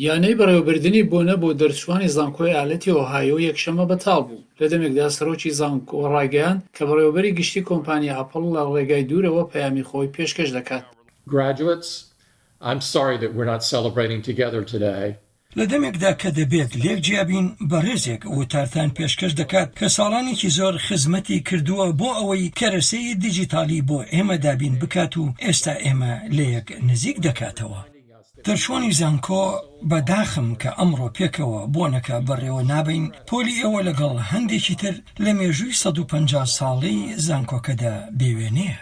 یانەی بەڕێوەبردنی بۆنە بۆ دەرچووانی زانکۆی ئەیالەتی ئۆهایۆ یەکشەممە بەتاڵ بوو، لە دەمێکدا سەرۆکی زانکۆ ڕایگەیاند کە بەڕێوەبەری گشتی کۆمپانیای ئەپڵ لە ڕێگای دوورەوە پەیامی خۆی پێشکەش دەکات. Graduates, I'm sorry that we're not celebrating together today. لە دەمێکدا کە دەبێت لێک جیا بین، بەڕێزێک وتارتان پێشکەش دەکات کە ساڵانێکی زۆر خزمەتی کردووە بۆ ئەوەی کەرەسەی دیجیتاڵی بۆ ئێمە دابین بکات و ئێستا ئێمە لەیەک نزیک دەکاتەوە. دەرچووانی زانکۆ، بە داخم کە ئەمڕۆ پێکەوە بۆنەکە بەڕێوە نابەین، پۆلی ئێوە لەگەڵ هەندێکی تر لە مێژووی 150 ساڵەی زانکۆکەدا بێوێنەیە.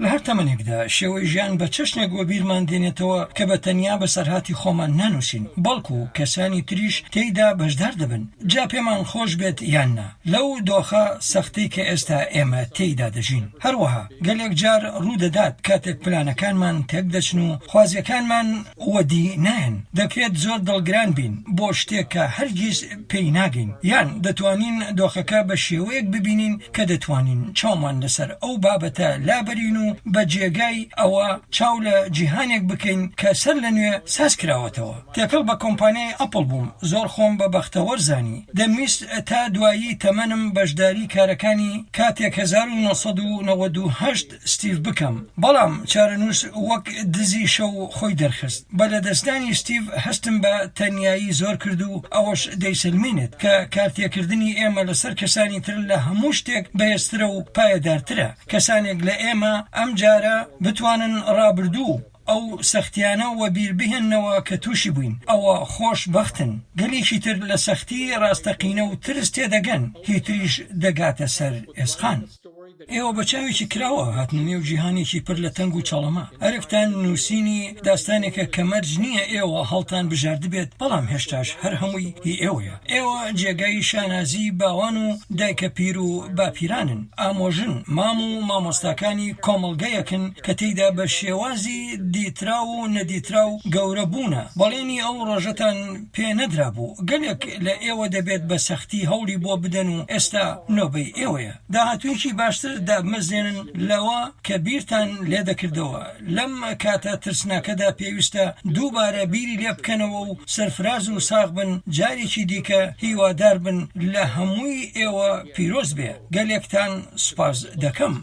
لە هەر تەمەنێکدا شێوەی ژیان بە چەشنێک وەبیرمان دێنێتەوە کە بە تەنیا بەسەرهاتی خۆمان نانووسین، بەڵکو کەسانی تریش تێیدا بەشدار دەبن، جا پێمان خۆش بێت یان نا، لەو دۆخە سەختەی کە ئێستا ئێمە تێیدا دەژین. هەروەها گەلێک جار ڕوو دەدات کاتێک پلانەکانمان تێکدەچن و خوازیەکانمان وەدی نایەن، دەکرێت زۆر دڵگران بین بۆ شتێک کە هەرگیز پێی ناگەین، یان دەتوانین دۆخەکە بە شێوەیەک ببینین کە دەتوانین چاومان لەسەر ئەو بابەتە لابەرین و بە جێگای ئەوە چاو لە جیهانێک بکەین کە سەر لە نوێ ساز کراوەتەوە. تێکەڵ بە کۆمپانیای ئەپڵ بووم، زۆر خۆم بە بەختەوەر زانی. دەمویست تا دوایی تەمەنم بەشداری کارەکانی کاتێک 1998 ستیڤ بکەم، بەڵام چارەنووس وەک دزی شەو خۆی دەرخست. بە لەدەستدانی ستیڤ هەستم بە تەنیایی زۆر کرد و ئەوەش دەیسەلمێنێت کە کارتێکردنی ئێمە لەسەر کەسانی تر لە هەموو شتێک بەهێزترە و پایەدارترە. کەسانێک لە ئێمە ئەمجارە بتوانن ڕابردوو و ئەو سەختیانە وەبیر بهێننەوە کە تووشی بووین، ئەوە خۆش بەختن. گەلێکی تر لە سەختی ڕاستەقینە و ترس تێدەگەن، هی تریش دەگاتە سەر ئێسقان. ئێوە بە چاوێکی کراوە هاتنە نێو جیهانێکی پر لە تەنگ و چەڵەمە. ئەرکتان نووسینی داستانێکە کە مەرج نییە ئێوە هەڵتان بژاردبێت، بەڵام هێشتاش هەر هەمووی هی ئێوەیە. ئێوە جێگای شانازیی باوان و دایکە پیر و باپیرانن، ئامۆژن، مام و مامۆستاکانی کۆمەڵگەیەکن کە تێیدا بە شێوازی دیتراو و نەدیتراو گەورە بوونە. بەڵێنی ئەو ڕۆژەتان پێ نەدرابوو. گەلێک لە ئێوە دەبێت بە سەختی هەوڵی بۆ بدەن و ئێستا نۆبەی ئێوەیە. داهاتوویەکی باشتر دابمەزرێنن لەوە کە بیرتان لێدەکردەوە، لەم کاتە ترسناکەدا پێویستە دووبارە بیری لێبکەنەوە و سەرفراز و ساغ بن، جارێکی دیکە هیوادار بن لە هەمووی ئێوە پیرۆز بێ، گەلێکتان سوپاس دەکەم.